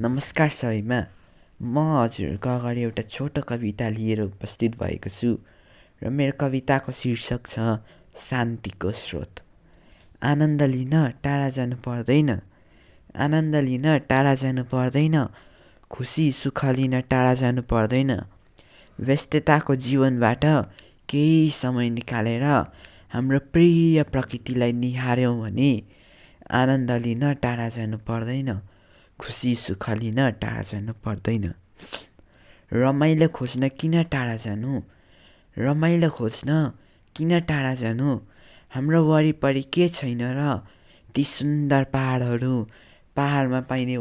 नमस्कार सबैमा। म हजुरहरूको अगाडि एउटा छोटो कविता लिएर उपस्थित भएको छु र मेरो कविताको शीर्षक छ शान्तिको स्रोत। आनन्द लिन टाढा जानु पर्दैन, आनन्द लिन टाढा जानु पर्दैन, खुसी सुख लिन टाढा जानु पर्दैन। व्यस्तताको जीवनबाट केही समय निकालेर हाम्रो प्रिय प्रकृतिलाई निहार्यौँ भने आनन्द लिन टाढा जानु पर्दैन, खुसी सुख लिन टाढा जानु पर्दैन। रमाइलो खोज्न किन टाढा जानु, रमाइलो खोज्न किन टाढा जानु। हाम्रो वरिपरि के छैन र, ती सुन्दर पहाडहरू, पहाडमा पाइने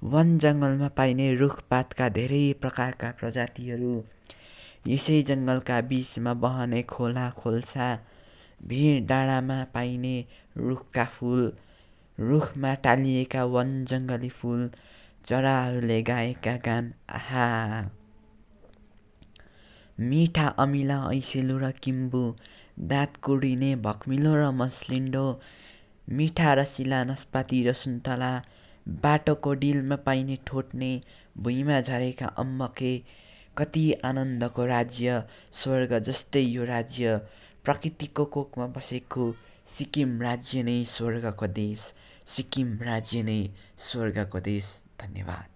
वन जङ्गलमा पाइने रुखपातका धेरै प्रकारका प्रजातिहरू, यसै जङ्गलका बिचमा बहने खोला खोल्सा, भिर डाँडामा पाइने रुखका फुल, रुखमा टालिएका वन जङ्गली फुल, चराहरूले गाएका गान। आहा, मिठा अमिला ऐसेलु र किम्बु, दाँत कुडिने भक्मिलो र मस्लिन्डो, मिठा रसिला नस्पाती र सुन्तला, बाटोको डिलमा पाइने ठोट्ने, भुइँमा झरेका अम्बके। कति आनन्दको राज्य, स्वर्ग जस्तै यो राज्य, प्रकृतिको कोखमा बसेको सिक्किम राज्य नै स्वर्गको देश, सिक्किम राज्य नै स्वर्गको देश। धन्यवाद।